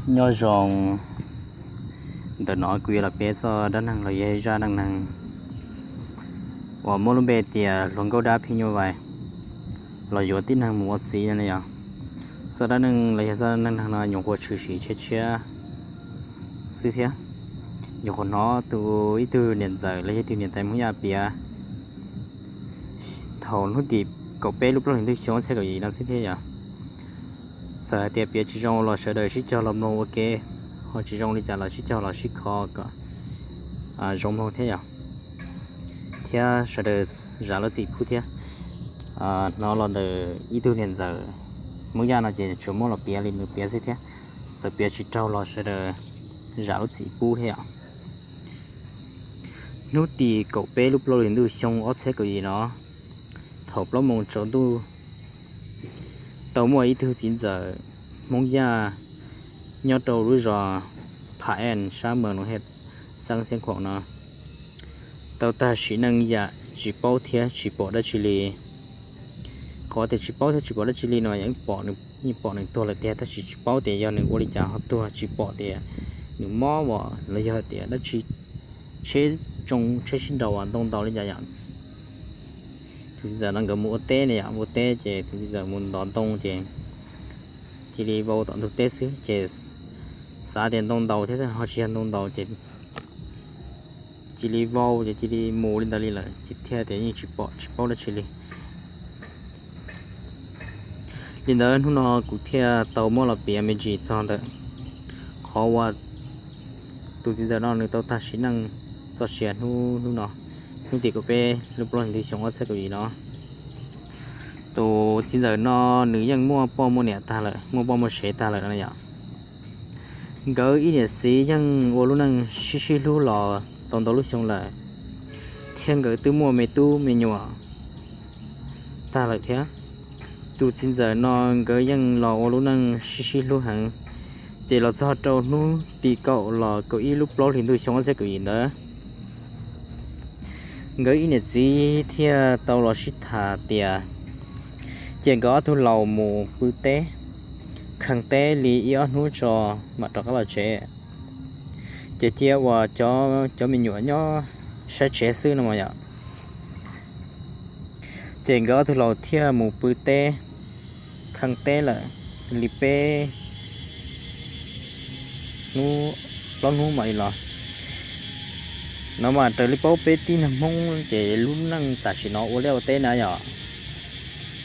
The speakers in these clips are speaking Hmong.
Nyob zoo, ntawm no kuv yuav los piav txoj dab neeg los yog zaj neej neeg uas muaj lub npe tias hluas nkauj dab phim nyuj vais los yuav tib neeg mus ua txiv no yog. Txoj dab neeg los yog txoj neej neeg no nyuam qhuav tshwm sim tshiab tshiab xwb thiab. Nyuam qhuav hnov tus ib tug niam ntxawm los yog ib tug niam tais Hmoob Yaj piav thaum hnub tim kaum peb lub plaub hlis ntuj xyoo ob txhiab kaum yim no xwb thiab yog. Txawm hais tias piav tsis zoo los sawv daws sib cog los mloog ua ke, ho tsis zoo li cas los sib cog los sib kho kom zoo mloog thiab yog, thiab sawv daws zam lub txim pub thiab. Hnov los ntawm ib tug niam ntxawm Hmoob Yaj no ces tsuas muab los piav li nws piav xwb thiab. Txawm piav tsis raug los sawv daws zam lub txim pub thiab yom. Hnub tim kaum peb lub plaub hlis ntuj xyoo ob txhiab kaum yim no, thaum plaub moos tsaus ntuj, tau muaj ib tug txiv ntxawm Hmoob Yaj nyob rau lub zos Pha Ees sab Mees Noos Hej, xeev Xiav Khuam no, tau tag sim neej yam tsis paub thiab tsis pom dab tsi li. Qhov tias tsis paub thiab tsis pom dab tsi li no yog pom nws, yeej pom nws tuag lawm tiag tab sis tsis paub tias yog nws ua li cas ho tuag, tsis pom tias nws mob los yog tias dab tsi, tsheb tsoo tsheb sib nraus ntoo ntaus li cas yom. Tus txiv ntxawm no nkawd mus ua teb ne yom, ua teb ces tus txiv ntxawm mus ntov ntoo ces cia li vau tom ntug teb xwb ces xav tias ntoo ntaus thiab ho tsis yog ntoo ntaus ces cia li vau ces cia li mus li ntawd li lawm, thiaj tias yeej tsis pom tsis paub dab tsi li. Li ntawd hnub no kuv thiaj tau muab los piav me ntsis txog ntawm qhov uas tus txiv ntxawm no nws tau tag sim neej txoj sia hnub, hnub no, hnub tim kaum peb lub plaub hlis ntuj xyoo ob txhiab kaum yim no. Tus txiv ntxawm no nws yeej muaj poj muaj niam tag lawm, muaj poj muaj sev tag lawm no yom. Nkawd ib niam txiv yeej ua lub neej sib sib hlub los tau ntau lub xyoo lawm, thiab nkawd twb muaj me tub me nyuam tag lawm thiab. Tus txiv ntxawm no nkawd yeej los ua lub neej sib sib hlub heev, ces los txog rau hnub tim kaum los kaum ib lub plaub hlis ntuj xyoo ob txhiab kaum yim ntawd, nkawd ib niam txiv thiaj tau los sib tham tias, ces nkawd ob tug laus mus pw teb, kheev teb li ib ob hnub tso mam rov qab los tsev, ces cia uas cov me nyuam nyob saib tsev xwb no mas yom. Ces nkawd ob tug laus thiaj mus pw teb, kheev teb lawm li peb hnub, plaub hnub mam li los. No mas raws li paub peb tib neeg Hmoob ces lub neej tam sim no ua liaj ua teb na yom,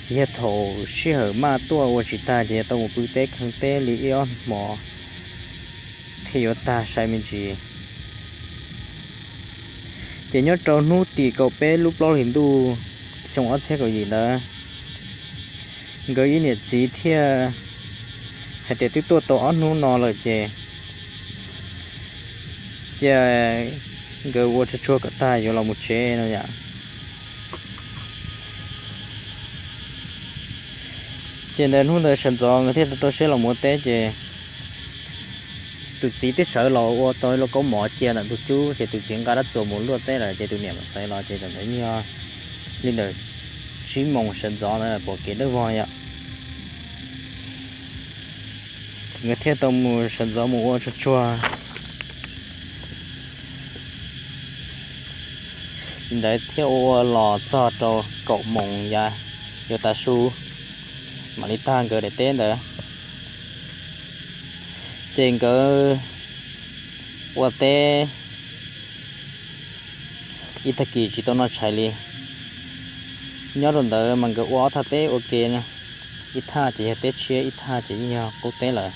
ces yog thaum sij hawm maj tuaj ua tsis tag ces yog tau mus pw teb kheev teb li ib ob hmos thiaj yuav tag sai me ntsis. Ces nyob rau hnub tim kaum peb lub plaub hlis ntuj xyoo ob txhiab kaum yim ntawd, nkawd ib niam txiv thiaj hais tias twb tuaj tau ob hnub no lawm ces cia nkawd ua tsuag tsuag kom tag yuav los mus tsev no yom. Ces ntawd hnub ntawd sawv ntxov nkawd thiaj rau siab los mus ua teb ces tus txiv twb sawv los ua tau lauj kaub mov cia ntawm ntug cub ces tus txiv nqa dab txuas mus luaj teb lawm ces tus niam mam sawv los ces thaum ntawd yog li ntawm tsib moos sawv ntxov ntawd pom kev dawb vog yom. Ces nkawd thiaj tau mus sawv ntxov mus ua tsuag tsuag li ntawd thiab ua ua los txog rau kaum moos yav yuav tav su mam li tag nkawd daim teb ntawd. Ces nkawd ua teb ib tag kis tsis tau noj tshais li. Nyob rau ntawd mas nkawd ua ob thaj teb ua ke, ib thaj ces yog teb tshiab ib thaj ces yeej yog qub teb lawm.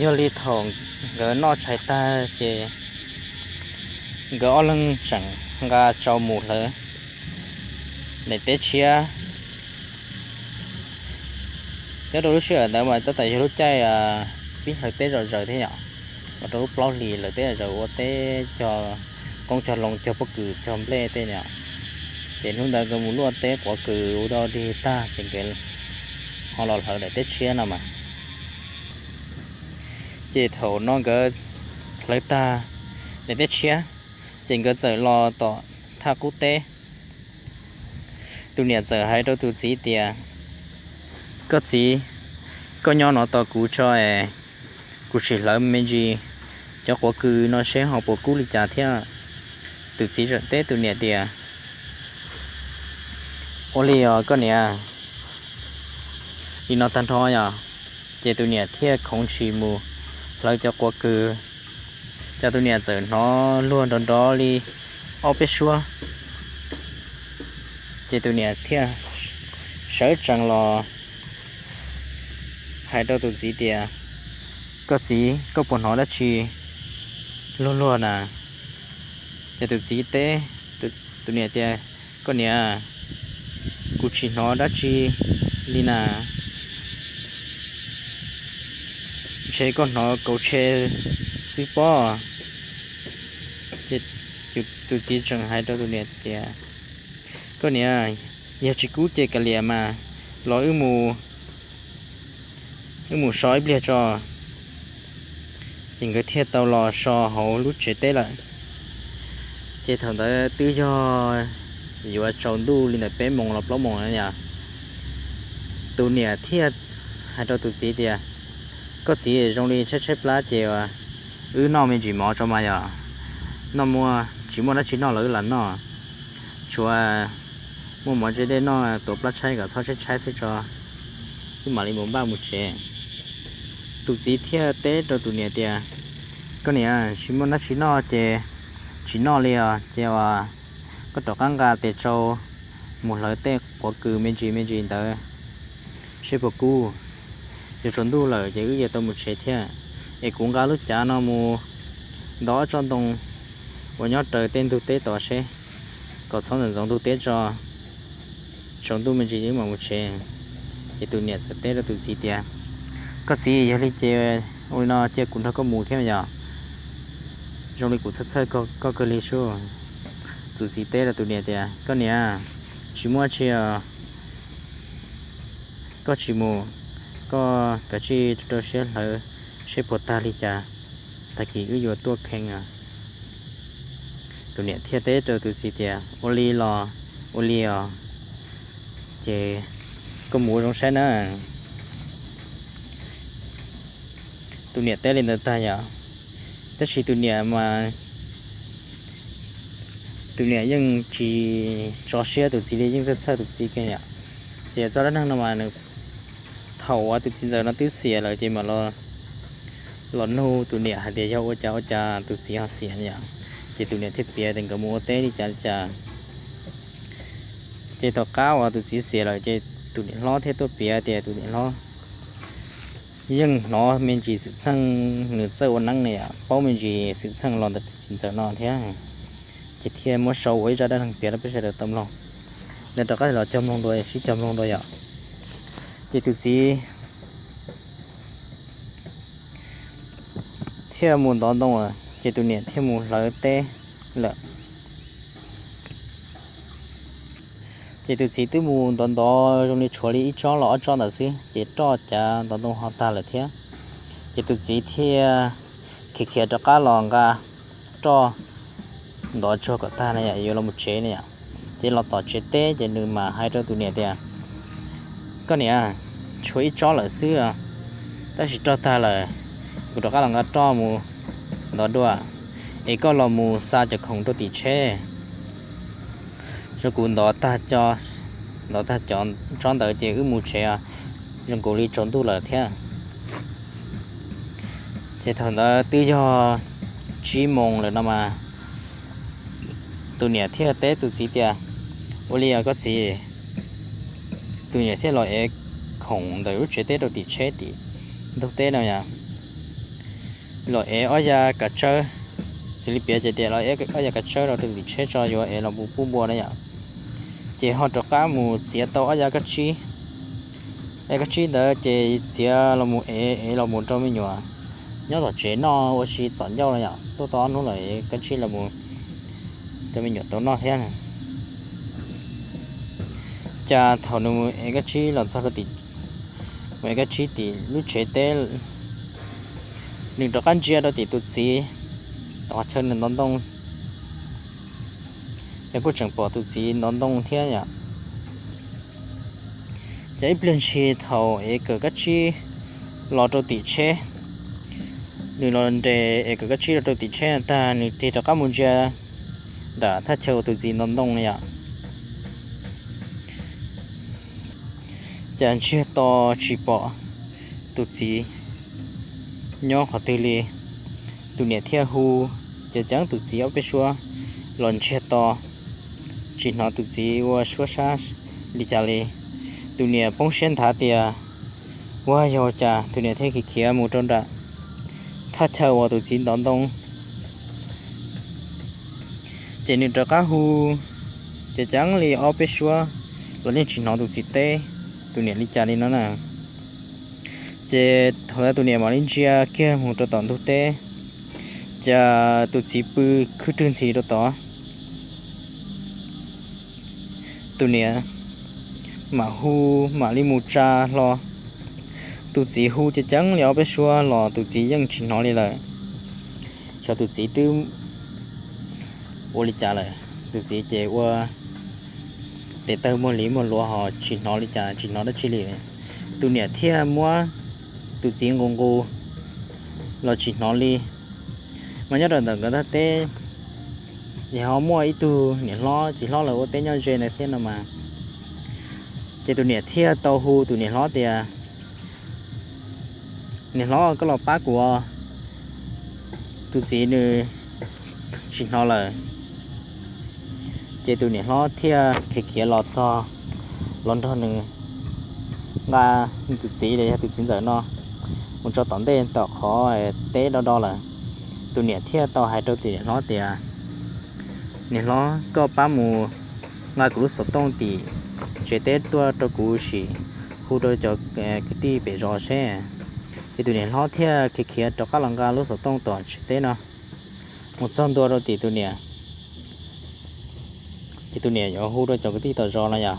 Yog li thaum nkawd noj tshais tag ces nkawd ob leeg tseem nqa tsau mus hlawv daim teb tshiab. Nyob rau lub sij hawm ntawd mas tab tom yog lub caij pib hlawv teb zom zaws thiab yom, ua rau lub plaub hlis hlawv teb zom zaws ua teb cog qoob cog loo cog pob kws cog nplej tej no. Ces hnub ntawd nkawd mus luaj teb quav kws ua dog dig tag ces nkawd ho los hlawv daim teb tshiab no mas. Ces thaum no nkawd hlawv tag daim teb tshiab, ces nkawd txawm los tom thaj qub teb. Tus niam txawm hais rau tus txiv tias, koj txiv, Koj nyob no tos kuv tso es kuv sim hlawv me ntsis cov quav kws no seb ho puas kub li cas thiab. Tus txiv tseem teb tus niam tias, ua li os koj niam. Li no tag nrho yog, ces tus niam thiaj khoov ntshis mus hlawv cov quav kws. Ces tus niam txawm hnov luag nrov nrov li ob peb suab. Ces tus niam thiaj sawv tsees los hais rau tus txiv tias, koj txiv, koj puas hnov dab tsi luag luag na? Ces tus txiv teb tus niam tias, koj niam, kuv tsis hnov dab tsi li na, ntshe koj hnov kauv tshe xwb pob. Ces tus txiv tseem hais rau tus niam tias, koj niam, yog tsis kub ces kav liam mas, los wb mus so ib pliag tso. Ces nkawd thiaj tau los so hauv lub tsev teb lawm. Ces thaum ntawd twb yog yuav tsaus ntuj li ntawm peb moos los plaub moos no yog, tus niam thiaj hais rau tus txiv tias, koj txiv, zoo li tshaib tshaib plab ces wb noj me ntsis mov tso mas yog, noj muaj tsis muaj dab tsi noj los wb lam noj, tshuav muaj mov ntse dej noj tuav plab tshaib kom txhob tshaib tshaib xwb tso, wb mam li mus npaj mus tsev. Tus txiv thiaj teb rau tus niam tias, koj niam, tsis muaj dab tsi noj ces tsis noj li os, ces koj rov qab nqa tes tsau mus hlawv tej quav kws me ntsis me ntsis ntawd seb puas kub. Yuav tsaus ntuj lawm ces wb yuav tau mus tsev thiab, es kuv nqa lub cav no mus ntov ob tsob ntoo uas nyob raws tej ntug teb tod seb, kom txhob ntxoov ntxoov ntug teb tso, tsaus ntuj me ntsis wb mam mus tsev. Ces tus niam txawm teb rau tus txiv tias, koj txiv, yog li ces ua li no cia kuv nrog koj mus thiab yog, zoo li kuv txhawj txhawj koj kawg li sub. Tus txiv teb rau tus niam tias, koj niam, tsis muaj tsi os, koj tsis mus, koj kav tsij rau siab hlawv seb puas tag li cas, tag kis wb yuav tuaj kheej os. Tus niam thiaj teb rau tus txiv tias, ua li los ua li os, ces koj mus ua zoo saib na. Tus niam teb li ntawd tag yom, tab sis tus niam mas tus niam yeej tsis tso siab tus txiv li, yeej txhawj txhawj tus txiv kawg yom. Ces txoj dab neeg no mas nws, thaum uas tus txiv ntxawm no twb xiam lawm ces mam los nug tus niam hais tias yog ua cas ua cas tus txiv ho xiam yom. Ces tus niam thiaj piav tias nkawd mus ua teb li cas li cas. Ces tom qab uas tus txiv xiam lawm ces tus niam hlob thiaj tuaj piav tias tus niam hlob yeej hnov me ntsis xwm txheej, nws txawj ua neeb ne yom, paub me ntsis xwm txheej los ntawm tus txiv ntxawm no thiab. Ces thiaj muab sau ua ib zaj dab neeg piav rau peb sawv daws tau mloog. Ntawd rov qab los cog mloog dua, sib cog mloog dua yom. Ces tus txiv thiaj mus ntov ntoo, ces tus niam thiaj mus hlawv teb lawm. Ces tus txiv twb mus ntov ntov zoo li tshuav li ib tsob los ob tsob ntawd xwb, ces roj cav ntov ntoo ho tag lawm thiab. Ces tus txiv thiaj khiav khiav rov qab los nqa roj ntov tsuag kom tag na yom, yuav los mus tsev na yom. Ces los tom tsev teb ces nws mam hais rau tus niam tias, koj niam, tshuav ib tsob lawm xwb, tab sis roj tag lawm, kuv rov qab los nqa roj mus ntov dua, es koj los mus xa cov khoom rau tim tsheb, zoo kuv ntov tag cov, ntov tag cov tsob ntawd ces wb mus tsev, zoo kuv li tsaus ntuj lawm thiab. Ces thaum ntawd twb yog tsib moos lawm no mas, tus niam thiaj teb tus txiv tias, ua li os koj txiv. Tus niam thiaj los ev khoom ntawm lub tsev teb rau tim tsheb tim ntug teb no yom, los ev ob ya kav tsawb, xws li piav ces tias los ev ob ya kav tsawb rau tim tsheb tso, yuav ev los mus pub npua na yom. Ces ho rov qab mus txiav tau ob ya kab tsib. Ob ya kab tsib ntawd ces txiav los mus ev, ev los mus rau me nyuam nyob tom tsev noj ua si txom ncauj no yom, tuaj tau ob hnub lawm ev kab tsib los mus rau me nyuam tau noj thiab. Cas thaum nws mus ev kab tsib los txog rau tim, mus ev kab tsib tim lub tsev teb, nws rov qab ntsia rau tim tus txiv tom qhov chaw nws ntov ntoo, ces kuj tseem pom tus txiv ntov ntoo thiab yom. Ces ib pliag ntshis thaum ev kawm kab tsib los rau tim tsheb. Nws los nres es kawm kab tsib los rau tim tsheb tag nws tig rov qab mus ntsia nram thaj chaw uas tus txiv ntov ntoo yom. Cas ntsiag to tsis pom tus txiv nyob qhov twg li. Tus niam thiaj hu ceev ceev tus txiv ob peb suab los ntsiag to, tsis hnov tus txiv ua suab sab li cas li. Tus niam poob siab nthav tias ua yog cas, tus niam thiaj khiav khiav mus rau nram thaj chaw uas tus txiv ntov ntoo. Ces nws rov qab hu ceev ceev li ob peb suab los yeej tsis hnov tus txiv teb tus niam li cas li no na. Ces thaum ntawd tus niam mam li ntsia kiag mus rau tom ntug teb, cas tus txiv pw khwb rwg ntxhi rau tod. Tus niam mam hu, mam li mus tsa hlo. Tus txiv hu ceev ceev li ob peb suab los tus txiv yeej tsis hnov li lawm. Xyov tus txiv twb ua li cas lawm, tus txiv ces ua tes tawg muag li muag luav ho tsis hnov li cas, tsis hnov dab tsi li. Tus niam thiaj muab tus txiv nqus nqus los tsis hnov li. Mas nyob rau ntawm nkawd tog teb, es ho muaj ib tug niam hlob txiv hlob lawv ua teb nyob ze ntawd thiab no mas. Ces tus niam thiaj tau hu tus niam hlob tias, niam hlob, koj los pab kuv os, tus txiv nws tsis hnov lawm. Ces tus niam hlob thiaj khiav khiav los txog, los nrog nws nqa tus txiv los yog tus txiv ntxawm no mus tso tom ntej tom qhov teb do do lawm. Tus niam thiaj tau hais rau tus niam hlob tias, niam hlob, koj pab mus nqa kuv lub xov tooj tim tsev teb tuaj rau kuv sim hu rau cov kwv tij pem zos seb. Ces tus niam hlob thiaj khiav khiav rov qab los nqa lub xov tooj tom tsev teb no mus txog ntua rau tim tus niam. Ces tus niam yuav hu rau cov kwv tij tom zos no yom.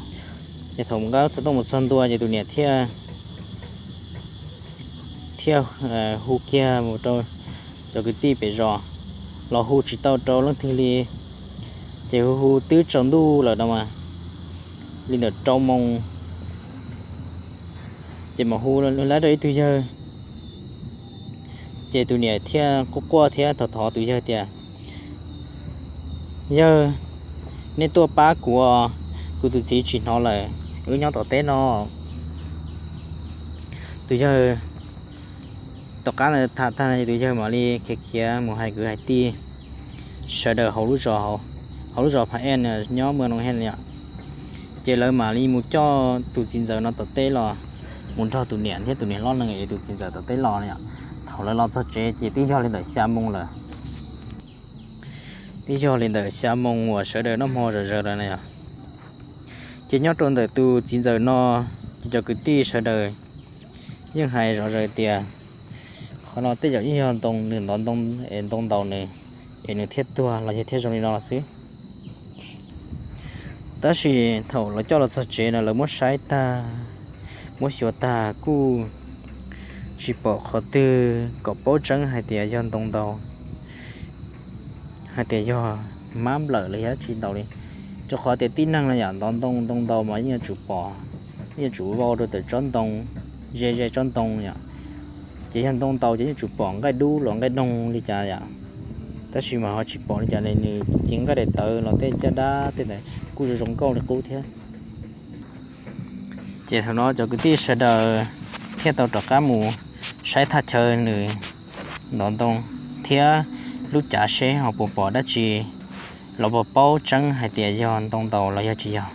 Ces thaum nqa lub xov tooj mus txog ntua ces tus niam thiaj thiaj hu kiag mus rau cov kwv tij pem zos, los hu tsis tau rau leej twg li. Ces hu hu twb tsaus ntuj lawm no mas, li ntawm rau moos, ces mam hu lawv rau ib tug yawg. Ces tus niam thiaj quaj quaj thiab thov thov tus yawg tias, yawg, nej tuaj pab kuv, kuv tus txiv tsis hnov lawm, wb nyob tom teb no. Tus yawg, tom qab ntawd tham tag tus yawg mam li khiav khiav mus hais kwv hais tij sawv daws hauv lub zos, hauv lub zos Pha Ej nyob Mw Noo He yom. Ces lawv mam li mus coj tus txiv ntxawm no tom teb los, mus nrog tus niam thiab tus niam hlob nees es tus txiv ntxawm tom teb los yom. Thaum lawv los txog tsev ces twb yog li ntawm xya moo lawm. Twb yog li ntawm xya moo uas sawv daws noj hmo zom zaws lawm na yom. Ces nyob rau ntawm tus txiv ntxawm no, ces cov kwv tij sawv daws yeej hais zom zaws tias, qhov no tej zaum yeej yog ntoo, nws ntov ntoo es ntoo ntaus nws, es nws thiaj tuag los yog thiaj zoo li no los xwb. Tab sis thaum lawv coj los txog tsev no lawv muab saib tag, muab xyuas tag kuj tsis pom qhov twg kom paub tseeb hais tias yog ntoo ntaus, hais tias yog hmab nplawm los yog dab tsi ntaus li. Rau qhov tias tib neeg no yam ntov ntoo, ntoo ntaus mas yeej yuav tsum pom, yeej yuav tsum vau rau ntawm tsob ntoo, ze ze tsob ntoo yom. Ces yog ntoo ntaus ces yeej yuav tsum pom nqaij dub los nqaij doog li cas yom. Tab sis mas ho tsis pom li cas li, nws ces nqaij daim tawv los tej caj dab tej ntawd kuj zoo zoo nkauj li qub thiab. Ces thaum no cov kwv tij sawv daws thiaj tau rov qab mus saib thaj chaw nws ntov ntoo thiab lub cav seb ho puas pom dab tsi los puas paub tseeb hais tias yog ntoo ntaus los yog tsis yog.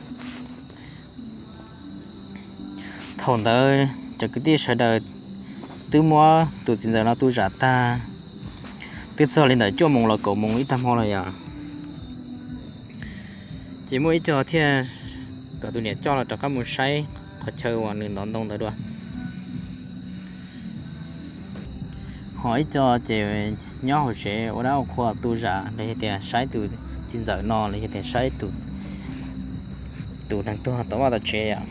Thaum ntawd cov kwv tij sawv daws twb muab tus txiv ntxawm no tu zam tag, twb txog li ntawm cuaj moos los kaum moos ib tag hmo lawm yom. Ces muaj ib co thiaj kom tus niam coj los rov qab mus saib qhov chaw uas nws ntov ntoo ntawd dua. Ho ib co ces nyob hauv tsev ua dab ua qhua tu zam los yog tias saib tus txiv ntxawm no los yog tias saib tus neeg tuag tom vaj tom tsev yom.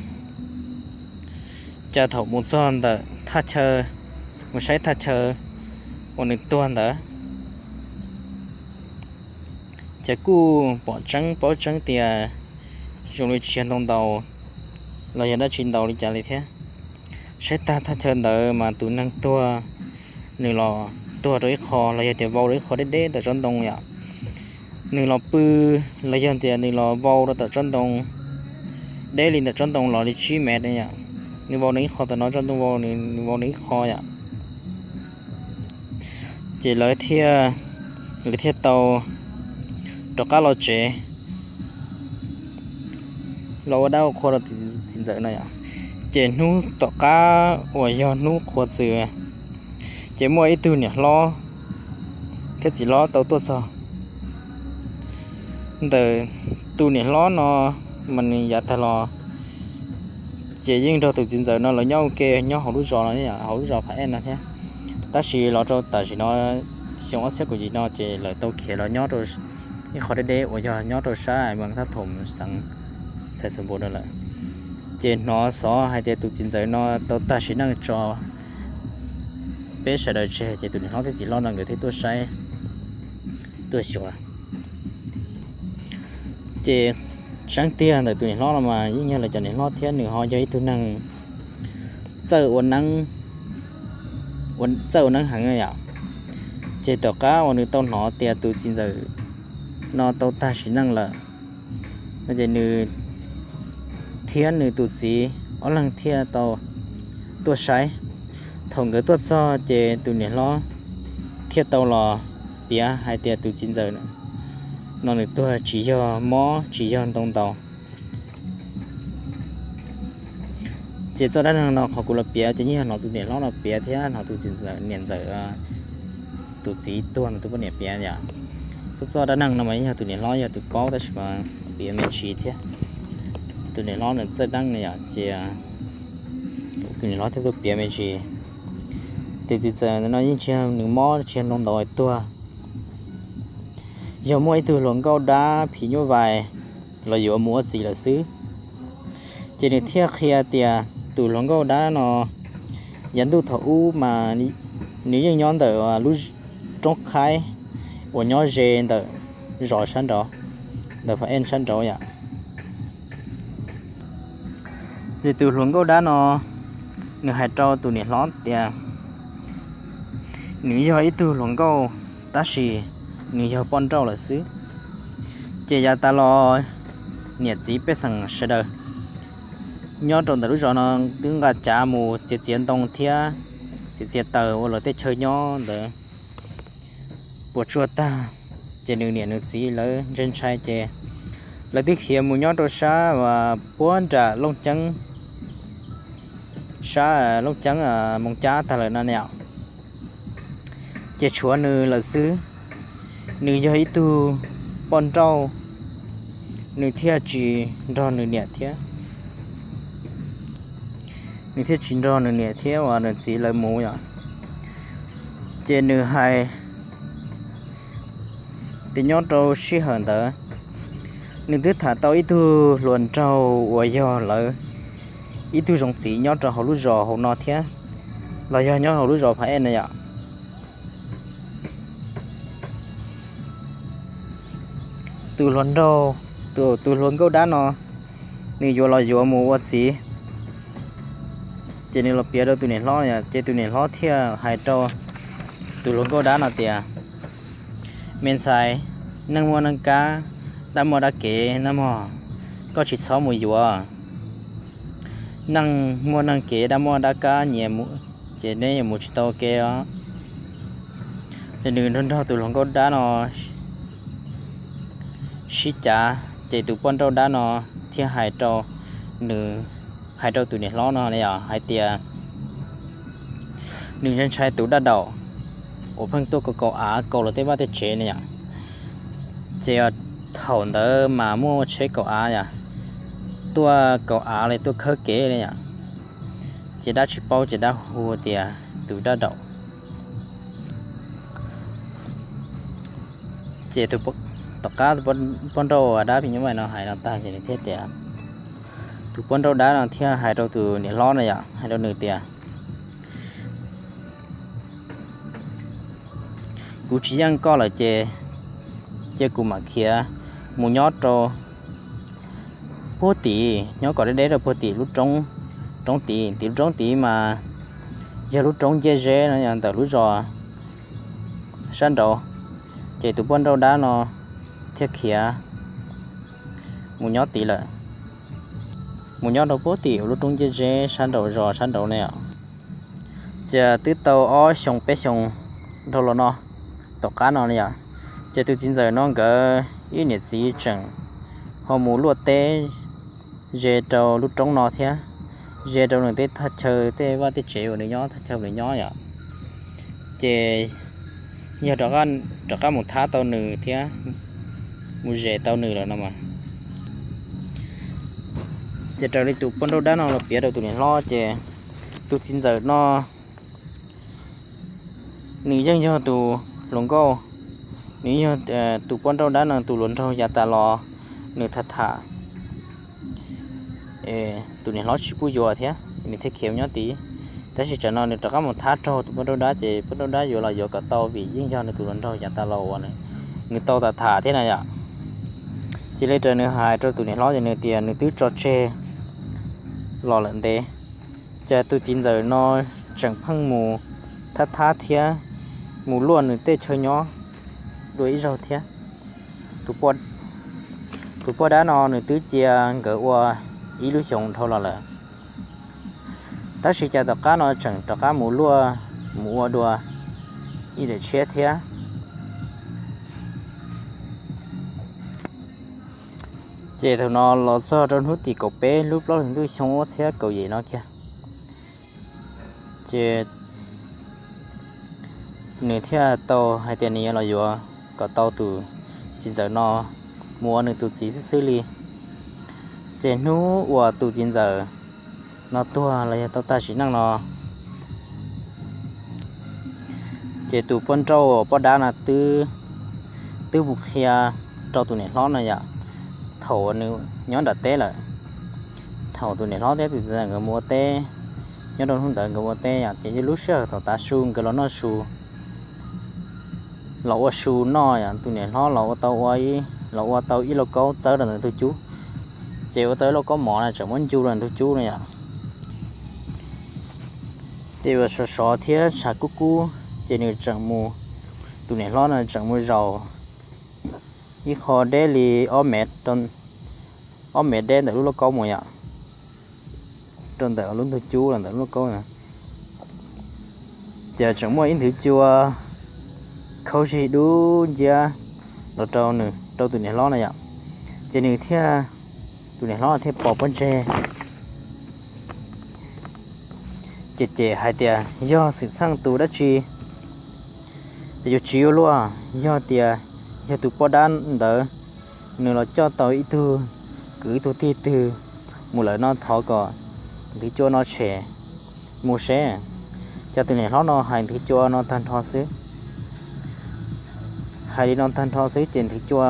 Cas thaum mus txog ntawm thaj chaw, mus saib thaj chaw uas nws tuag ntawd, ces kuj pom tseeb paub tseeb tias zoo li tsis yog ntoo ntaus los yog dab tsi ntaus li cas li thiab. Saib tag thaj chaw ntawd mas tus neeg tuag, nws los tuag rau ib qho los yog tias vau rau ib qho deb deb ntawm tsob ntoo yom. Nws los pw los yog tias nws los vau rau tom tsob ntoo, deb li ntawm tsob ntoo los li tsib mev yom. Nws vau nws ib qho tom no, tsob ntoo vau nws, nws vau nws ib qho yom. Ces lawv thiaj, lawv thiaj tau rov qab los tsev, los ua dab ua qhua rau tus txiv ntxawm no yom. Ces hnub tom qab uas yog hnub qhuav txwm, ces muaj ib tug niam hlob thiab txiv hlob tau tuaj txog ntawm tus niam hlob no mas nws yav tag los ces yeej nrog tus txiv ntxawm no lawv nyob ua ke nyob hauv lub zos no, hauv lub zos Phav Ej no thiab. Tab sis los rau tam sim no xyoo ob txhiab kaum yim no ces lawv tau khiav los nyob rau ib qho deb deb uas yog nyob rau sab Moos Thab Thoom xeev Xais Xoom Npum no lawm. Ces hnov xov hais tias tus txiv ntxawm no tau tag sim neej tso peb sawv daws tseg, ces tus niam hlob thiab txiv hlob no nkawd thiaj tuaj saib, tuaj xyuas. Ces tseeb tiag ntawm tus niam hlob no mas yeej yog lawv cov niam hlob thiab nws ho yog ib tug neeg txawj ua neeb, txawj ua neeb heev yom. Ces tom qab uas nws tau hnov tias tus txiv ntxawm no tau tag sim neej lawm, ces nws thiab nws tus txiv ob leeg thiaj tau tuaj saib. Thaum nkawd tuaj txog ces tus niam hlob thiaj tau los piav hais tias tus txiv ntxawm no nws tuag tsis yog mob tsis yog ntoo ntaus. Ces txoj dab neeg no qhov kuv los piav ces yeej yog hnov tus niam hlob no piav thiab hnov tus txiv ntxawm, niam ntxawm tus txiv tuag no tus poj niam piav yom. Txoj, txoj dab neeg no mas yeej yog tus niam hlob yog tus paub tab sis mas piav me ntsis thiab. Tus niam hlob nws txawj neeb no yom, ces tus niam hlob thiaj tuaj piav me ntsis. Tus txiv ntxawm no yeej tsis yog nws mob tsis yog ntoo ntaus tuag, yog muaj ib tug hluas nkauj dab phim nyuj vais los yuav mus ua txiv lawm xwb. Ces nws thiaj qhia tias tus hluas nkauj dab no yav ntuj thaum ub mas nws yeej nyob ntawm lub roob qhaib uas nyob ze ntawm zos sab nraud, ntawm Phav Ej sab nraud yom. Ces tus hluas nkauj dab no nws hais rau tus niam hlob tias nws yog ib tug hluas nkauj tab sis nws yog poj nrauj lawm xwb. Ces yav tas los niam txiv pej xeem sawv daws nyob rau ntawm lub zos no twb nqa cav mus txiav txiav ntoo thiab txiav txiav taws ua lawv tej chaw nyob ntawd puas tsuaj tag. Ces nws niam nws txiv lawv ntshai ntshai ces lawv twb khiav mus nyob rau sab puag nram Looj Ceeb, sab Looj Ceeb Moos Cab tag lawm no ne. Ces tshuav nws lawm xwb. Nws yog ib tug poj nrauj, nws thiaj tsis nrog nws niam thiab, nws thiaj tsis nrog nws niam thiab uas nws txiv lawv mus yom. Ces nws hais tias nyob rau sij hawm ntawd nws twb tham tau ib tug hluas nraug uas yog lawv ib tug zoov txiv nyob rau hauv lub zos hauv no thiab, los yog nyob hauv lub zos Phav Ej no yom. Tus hluas nraug, tus, tus hluas nkauj dab no nws yuav los yuav mus ua txiv. Ces nws los piav rau tus niam hlob no, ces tus niam hlob thiaj hais rau tus hluas nkauj dab no tias, me ntxhais, neeg muaj neeg kab, dab muaj dab kev na mog, koj tsis txhob mus yuav. Neeg muaj neeg kev, dab muaj dab kab nyias, ces neb yuav mus tsis tau ua ke os. Ces nws nrog nrog tus hluas nkauj dab no sib cav, ces tus poj nrauj dab no thiaj hais rau nws, hais rau tus niam hlob no hais tias nws ntshai ntshai tus dab daum uas pheej tuaj kaus kaus av kaus lawv tej vaj tej tsev ne yom. Ces thaum ntawd mas muaj tsheb kaus av yom, tuaj kaus av li tuaj khawb kev li yom. Ces dab tsis paub ces dab hu tias tus dab daum. Ces tom qab poj nrauj dab phim nyuj vais no hais no tag ces nws thiaj tias, tus poj nrauj dab no thiaj hais rau tus niam hlob no yom, hais rau nws tias, kuv tsis yeej koj lawm ces, ces kuv mam khiav mus nyob rau puag tim, nyob kom deb deb rau puag tim lub roob roob tid. Tim lub roob tid mas yog lub roob ncej zeb no ntawm lub zos sab nraud, ces tus poj nrauj dab no thiaj khiav mus nyob tid lawm, mus nyob rau puag tim lub roob ncej zeb sab nraum zos sab nraud ne os. Ces twb tau ob xyoo peb xyoo dhau los no, tom qab no yom, ces tus txiv ntxawm no nkawd ib niam txiv tseem ho mus luaj teb ze rau lub roob no thiab, ze rau nws tej thaj chaw tej vaj tej tsev uas nws nyob, thaj chaw nws nyob yom. Ces yog rov qab mus thab tau nws thiab, mus zes tau nws lawm no mas. Ces raws li tus poj nrauj dab no los piav rau tus niam hlob ces tus txiv ntxawm no nws yeej yog tus hluas nkauj, nws yog tus poj nrauj dab no tus hluas nraug yav tas los nws tham tham tus niam hlob tsis pub yuav thiab nws thiaj khiav mus nyob tid. Tab sis tsam no nws rov qab mus thab raug tus poj nrauj dab ces poj nrauj dab yuav los yuav kom tau vim yeej yog nws tus hluas nraug yav tas los uas nws tau tham tham thiab na yom. Cia li raws nws hais rau tus niam hlob ces nws tias nws twb tso tseg los lawm ntev. Ces tus txiv ntxawm no tseem pheej mus thab thab thiab mus luaj nws tej chaw nyob dua ib zaug thiab. Tus poj dab no nws twb cia nkawd ua ib lub xyoos dhau los lawm, tab sis cas tom qab no tseem rov qab mus luaj mus ua dua ib daim tshiab thiab. Ces thaum no los txog rau hnub tim kaum peb lub plaub hlis ntuj xyoo ob txhiab kaum yim no kiag, ces nws thiaj tau hais tias nws yuav los yuav kom tau tus txiv ntxawm no mus ua nws tus txiv xwb xwb li. Ces hnub uas tus txiv ntxawm no tuag los yog tau tag sim neej no, ces tus poj nrauj poj dab no twb mus qhia rau tus niam hlob no yom, thaum nws nyob nram teb lawm, thaum tus niam hlob thiab tus txiv ntxawm nkawd mus ua teb, nyob rau hnub ntawd nkawd mus ua teb yom, ces yog lub sij hawm thaum tav su nkawd los noj su, los ua su noj yom, tus niam hlob los ua tau ua, los ua tau ib lauj kaub txawb rau ntawm ntug cub, ces ua tau ib lauj kaub mov na tseem muab ncu rau ntug cub no yom. Ces ua sov sov thiab tshav kub kub, ces nws tseem mus, tus niam hlob no tseem mus zaum ib qho deb li ob mev deb ntawm lub lauj kaub mus yom, rau ntawm lub ntug cub los ntawm lub lauj kaub. Ces tseem muaj ib nthwv cua khaub zig dub nciab los rau nws, rau tus niam hlob na yom. Ces nws thiaj, tus niam hlob thiaj pom pob ntseg, ces cem hais tias yog xwm txheej tus dab tsi, yuav tsis yuav luaj, yog tias yog tus poj dab ntawd nws los coj tau ib tug kwv ib tug tij twg mus lawm no thov kom nthwv cua no tshem mus seb. Ces tus niam hlob no hais nthwv cua no tag nrho xwb, hais li no tag nrho xwb ces nthwv cua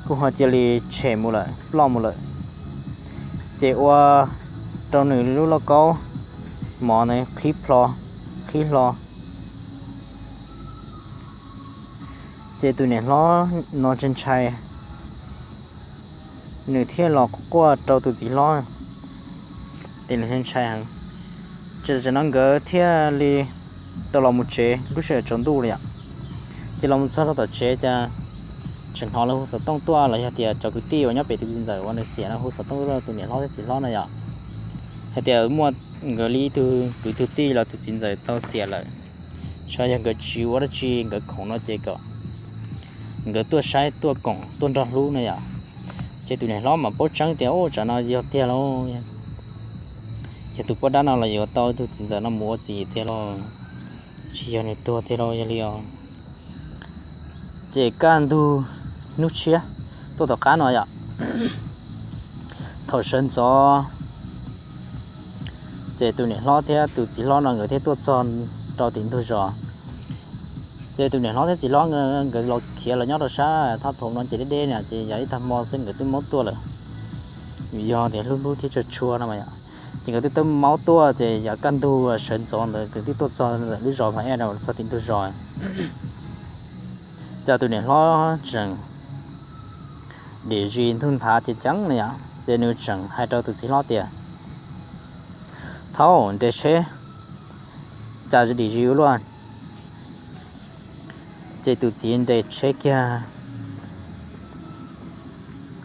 kuj ho cia li tshem mus lawm, ploj mus lawm. Ces ua rau nws lub lauj kaub mov ntawd qhib plho, qhib hlo. Ces tus niam hlob no ntshai ntshai, nws thiaj los quaj rau tus txiv hlob, ces nws ntshai heev. Ces tam no nkawd thiaj li tau los mus tsev, lub sij hawm tsaus ntuj li yom. Ces los mus txog rau tom tsev ces tseem hnov lawv hu xov tooj tuaj los yog tias cov kwv tij uas nyob pem tus txiv ntxawm uas nws xiam no hu xov tooj tuaj rau tus niam hlob thiab txiv hlob no yom, hais tias muaj nkawd li ib tug kwv tug tij los tus txiv ntxawm tau xiam lawm, tsuas yog nkawd tsis ua dab tsi nkawd khoom no ces kom nkawd tuaj saib tuaj koom tuaj nrog hlub no yom. Ces tus niam hlob mas paub tseeb tias ua tsam no yog tiag lauj, yog tus poj dab no los yuav tau tus txiv ntxawm no mus ua txiv tiag lauj, tsis yog nws tuag tiag lauj yog li os. Ces kaj ntug hnub tshiab tuaj tom qab no yom, thaum sawv ntxov ces tus niam hlob thiab tus txiv hlob no nkawd thiaj tuaj txog rau tim ntug zos. Ces tus niam hlob thiab txiv hlob nkawd los khiav los nyob rau sab thaj thom no ces deb deb na ces yog ib tag hmo xwb nkawd twb maub tuaj lawm, yog tias hlub hlub thiab tshua tshua no mas yom. Ces nkawd twb tau maub tuaj ces yog kaj ntug sawv ntxov ntawd nkawd twb tuaj txog ntawm lub zos Phab Ej no txog tim ntug zos. Ces tus niam hlob tseem dim zis ntug nthav ceev ceev na yom, ces nws tseem hais rau tus txiv hlob tias, Au, nres tsheb, cas dim zis ua luaj. Ces tus txiv nres tsheb kiag,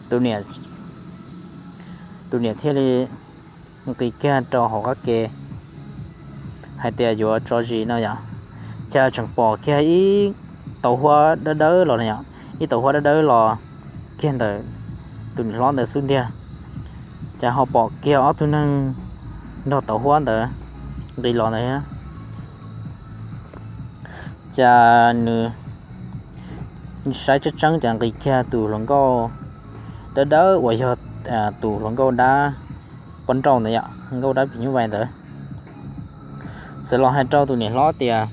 tus niam thiaj li nqis kiag rau hauv qab ke hais tias yuav tso zis no yom. Cas tseem pom kiag ib tauv huab dawb dawb los no yom, ib tauv huab dawb dawb los kiag ntawm tus niam hlob ntawd xub ntiag. Cas ho pom kiag ob tug neeg nrog tauv huab ntawd nqis los ntawd. Cas nws saib tseeb tseeb cas nqis kiag tus hluas nkauj dawb dawb uas yog tus hluas nkauj dab poj nrauj ntawd yom, hluas nkauj dab phim nyuj vais ntawd. Txawm los hais rau tus niam hlob tias,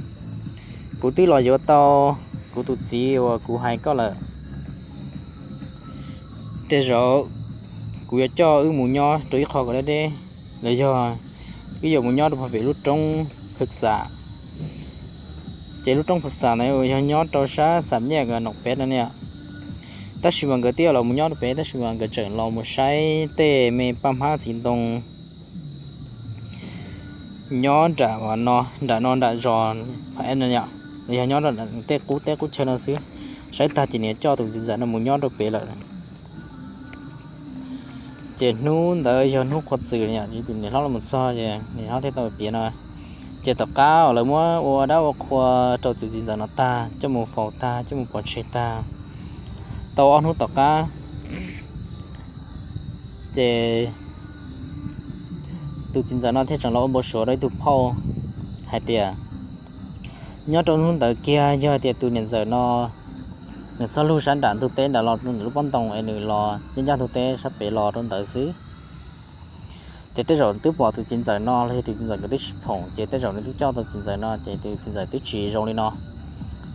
kuv twb los yuav tau kuv tus txiv uas kuv hais koj lawm. Tej zaum kuv yuav coj wb mus nyob rau ib qho kom deb deb, los yog wb yuav mus nyob rau pem lub roob Phwv Xam. Ces lub roob Phwv Xam ntawd yog nyob rau sab Xam Nyaj Nom Peb no ne. Tab sis mas nkawd twb los mus nyob rau pem, tab sis mas nkawd tseem los mus saib tej me paj hmab txiv ntoo nyob nram no nram zos Phab Eb no, los yog nyob tej qub teb qub chaw no xwb. Saib tag ces nws coj tus txiv ntxawm no mus nyob rau pem lawm. Ces hnub ntawd yog hnub qhua txws, tus niam hlob los mus txog ces niam hlob thiaj tau piav no. Ces tom qab uas lawv muab ua dab ua qhua rau tus txiv ntxawm no tag, coj mus faus tag, coj mus pov tseg tag, tau ob hnub tom qab, ces tus txiv ntxawm no thiaj tseem los ua npau suav rau ib tug phauj hais tias, nyob rau hnub ntawd kiag yog tias tus niam ntxawm no nws txhob lug sab nram ntug teb nram los rau nws lub pob ntoo es nws los ncaj ncaj ntug teb sab pem los rau ntawd xwb, ces tej zaum twb pom tus txiv ntxawm no los yog tus txiv ntxawm nkawd twb tsis phoom, ces tej zaum nws twb coj tau tus txiv ntxawm no ces tus txiv ntxawm twb tsis zoo li no,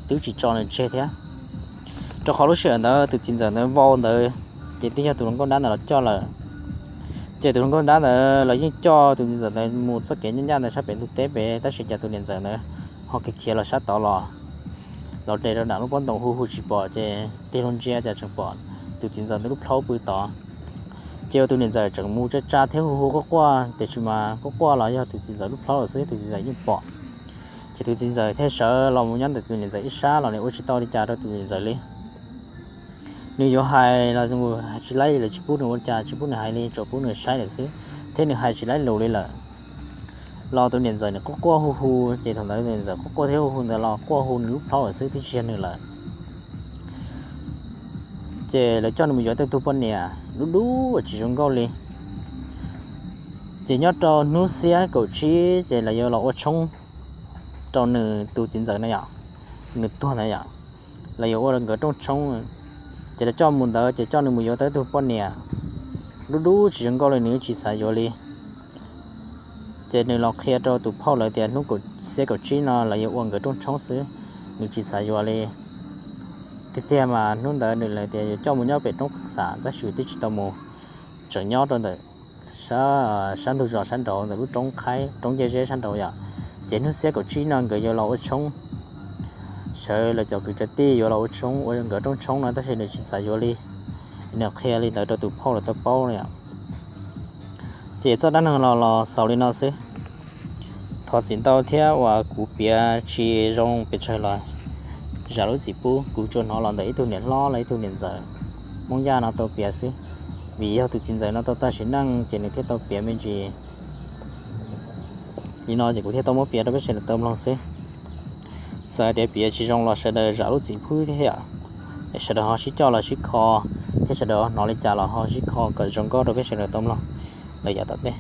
twb tsis tso nws tseg thiab. Rau qhov lub sij hawm ntawd tus txiv ntxawm ntawd vau ntawd, ces twb yog tus hluas nkauj dab ntawd los coj lawm. Ces tus hluas nkauj dab ntawd los yeej coj tus txiv ntxawm ntawd mus txoj kev ncaj ncaj ntawd sab pem ntug teb pem, tab sis cas tus niam ntxawm ntawd ho khiav khiav los sab tod los, los de rau nram lub pob ntoo hu hu tsis pom, ces tig loo ntsia cas tseem pom tus txiv ntxawm ntawd lub plhaub pw tod. Ces ua tus niam ntxawm tseem mus tsa tsa thiab hu hu quaj quaj, tiam sis mas quaj quaj los yog tus txiv ntxawm lub plhaub lawm xwb, tus txiv ntxawm yeej pom. Ces tus txiv ntxawm thiaj sawv los mus nyob ntawm tus niam ntxawm ib sab los nws ua tsis tau li cas rau tus niam ntxawm li. Nws yuav hais los hais tsis laib li lawm, tsis pub nws ua cas, tsis pub nws hais li, tsuas pub nws saib lawm xwb, thiab nws hais tsis laib lus li lawm. Los tus niam ntxawm nws quaj quaj hu hu, ces thaum ntawd tus niam ntxawm quaj quaj thiab hu hu ntawd los quaj hu nws lub plhaub lawm xwb, twb tsis yog nws lawm. Ces lawv coj nws mus yuav tej tug poj niam dub dub uas tsis zoo nkauj li. Ces nyob rau hnub xiab kaum tsib ces lawv yuav los ua tshoob rau nws tus txiv ntxawm na yom, nws tuag ntawd yom, lawv yuav ua nkawd rooj tshoob. Ces lawv coj mus ntawd ces coj nws mus yuav tau ib tug poj niam dub dub tsis zoo nkauj li, nws tsis xav yuav li. Ces nws los qhia rau tus phauj lawv tias hnub xiab kaum tsib no lawv yuav ua nkawd rooj tshoob xwb, nws tsis xav yuav li. Tiag tiag mas hnub ntawd nws lawv tias yuav coj mus nyob pem roob Phwv Xam, tab sis twb tsis tau mus, tseem nyob rau ntawm sab ntug zos sab nraud ntawm lub roob qhaib roob ncej zeb sab nraud yom. Ces hnub xiab kaum tsib no nkawd yuav los ua tshoob, sawv lawv cov kwv cov tij yuav los ua tshoob ua nkawd rooj tshoob no, tab sis nws tsis xav yuav li. Nws qhia li ntawd rau tus phauj lawv tau paub no yom. Ces txoj dab neeg los los xaus li no xwb. Thov txim ntau thiab uas kuv piav tsis zoo pes tsawg los zam lub txim pub, kuv tsuas hnov los ntawm ib tug niam hlob los ib tug niam ntxawm Hmoob Yaj no tau piav xwb. Vim yog tus txiv ntxawm no tau tag sim neej ces nws thiaj tau piav me ntsis li no ces kuv thiaj tau muab piav rau peb sawv daws tau mloog xwb. Txawm tias piav tsis zoo los sawv daws zam lub txim pub thiab yom, es sawv daws ho sib coj los sib kho, thiab sawv daws ho hnov li cas los ho sib kho kom zoo nkauj rau peb sawv daws tau mloog lawm yav tom ntej.